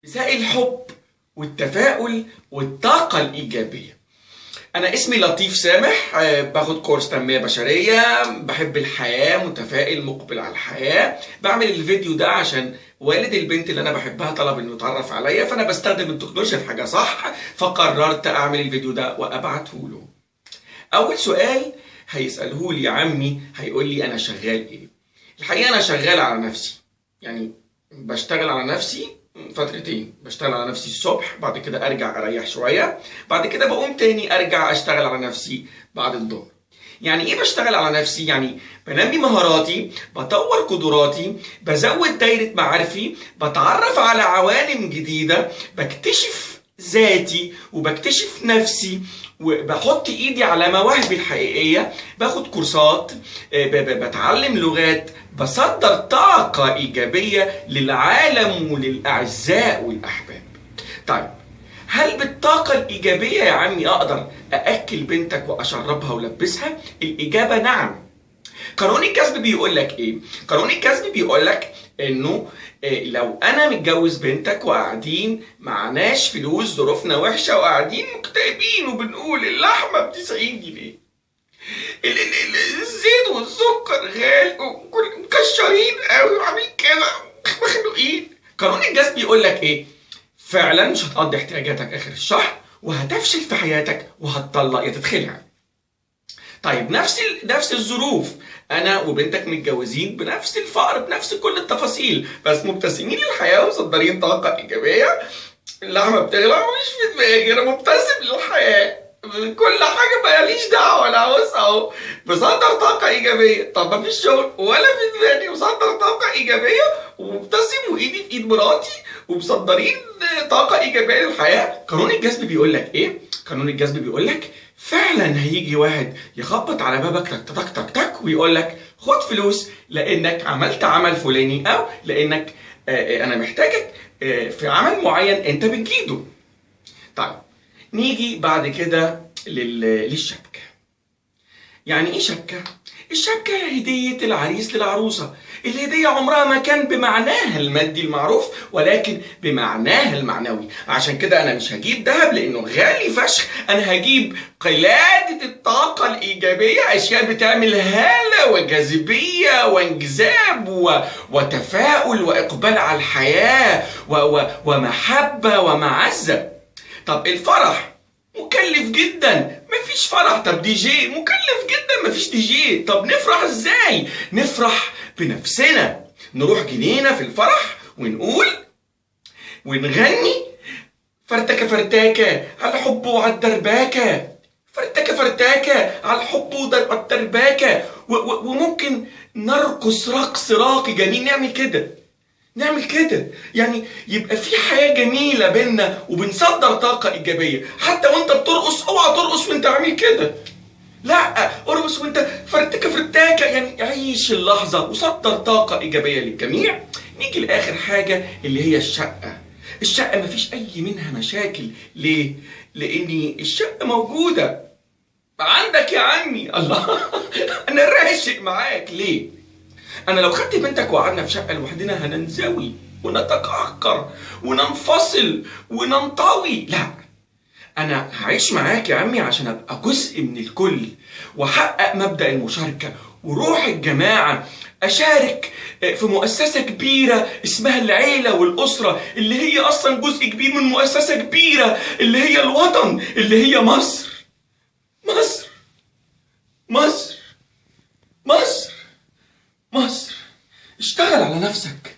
مساء الحب والتفاؤل والطاقة الإيجابية. أنا اسمي لطيف سامح، باخد كورس تنمية بشرية، بحب الحياة، متفائل مقبل على الحياة. بعمل الفيديو ده عشان والد البنت اللي أنا بحبها طلب إنه يتعرف عليا، فأنا بستخدم التكنولوجيا في حاجة صح، فقررت أعمل الفيديو ده وأبعته له. أول سؤال هيسأله لي عمي، هيقول لي أنا شغال إيه؟ الحقيقة أنا شغال على نفسي، يعني بشتغل على نفسي فترتين، بشتغل على نفسي الصبح، بعد كده ارجع اريح شوية، بعد كده بقوم تاني ارجع اشتغل على نفسي بعد الظهر. يعني ايه بشتغل على نفسي؟ يعني بنمي مهاراتي، بطور قدراتي، بزود دايرة معارفي، بتعرف على عوالم جديدة، بكتشف ذاتي وبكتشف نفسي، وبحط ايدي على مواهبي الحقيقية، باخد كورسات، بتعلم لغات، بصدر طاقة إيجابية للعالم وللأعزاء والأحباب. طيب هل بالطاقة الإيجابية يا عمي أقدر أأكل بنتك وأشربها ولبسها؟ الإجابة نعم. قانون الجذب بيقول لك إيه؟ قانون الجذب بيقول لك إنه لو أنا متجوز بنتك وقاعدين معناش فلوس، ظروفنا وحشة وقاعدين مكتئبين وبنقول اللحمة ب90 جنيه، الزيت والسكر غالي، ومكشرين قوي وعاملين كده مخنوقين. قانون الجذب بيقول لك ايه؟ فعلا مش هتقضي احتياجاتك اخر الشهر، وهتفشل في حياتك، وهتطلق يا تتخلع. طيب نفس الظروف، انا وبنتك متجوزين بنفس الفقر بنفس كل التفاصيل، بس مبتسمين للحياة ومصدرين طاقة ايجابية. اللحمة بتغلى ومش في دماغي، انا مبتسم للحياة، كل حاجة ماليش دعوه، انا عاوز اهو بصدر طاقة ايجابية. طب مفيش شغل ولا في دماغي، مصدر طاقة ايجابية ومبتسم وايدي في ايد مراتي ومصدرين طاقة ايجابية للحياة. قانون الجذب بيقول لك ايه؟ قانون الجذب بيقول لك فعلا هيجي واحد يخبط على بابك تك تك تك تك ويقول لك خد فلوس لانك عملت عمل فلاني، او لانك انا محتاجك في عمل معين انت بتجيده. طيب نيجي بعد كده للشبكة. يعني ايه شبكة؟ الشبكة هدية العريس للعروسة. الهدية عمرها ما كان بمعناها المادي المعروف، ولكن بمعناها المعنوي. عشان كده انا مش هجيب ذهب لانه غالي فشخ، انا هجيب قلادة الطاقة الإيجابية، اشياء بتعمل هالة وجاذبية وانجذاب وتفاؤل واقبال على الحياة ومحبة ومعزة. طب الفرح مكلف جدا، مفيش فرح. طب دي جي مكلف جدا، مفيش دي جي. طب نفرح ازاي؟ نفرح بنفسنا، نروح جنينة في الفرح ونقول ونغني فرتكة فرتاكة على الحب وعلى الدرباكة، فرتكة فرتاكة على الحب وعلى الدرباكة، وممكن نرقص رقص راقي جميل، نعمل كده نعمل كده، يعني يبقى في حياة جميلة بينا وبنصدر طاقة إيجابية. حتى وانت بترقص اوعى ترقص وانت عامل كده، لا ارقص وانت فرتكة فرتاكة، يعني عيش اللحظة وصدر طاقة إيجابية للجميع. نيجي لآخر حاجة اللي هي الشقة. الشقة مفيش أي منها مشاكل. ليه؟ لأن الشقة موجودة عندك يا عمي. الله أنا راشق معاك. ليه؟ أنا لو خدت بنتك وقعدنا في شقة لوحدنا هننزوي ونتقهقر وننفصل وننطوي. لا، أنا هعيش معاك يا عمي عشان أبقى جزء من الكل، وأحقق مبدأ المشاركة وروح الجماعة، أشارك في مؤسسة كبيرة اسمها العيلة والأسرة، اللي هي أصلا جزء كبير من مؤسسة كبيرة اللي هي الوطن، اللي هي مصر. مصر مصر مصر مصر. اشتغل على نفسك.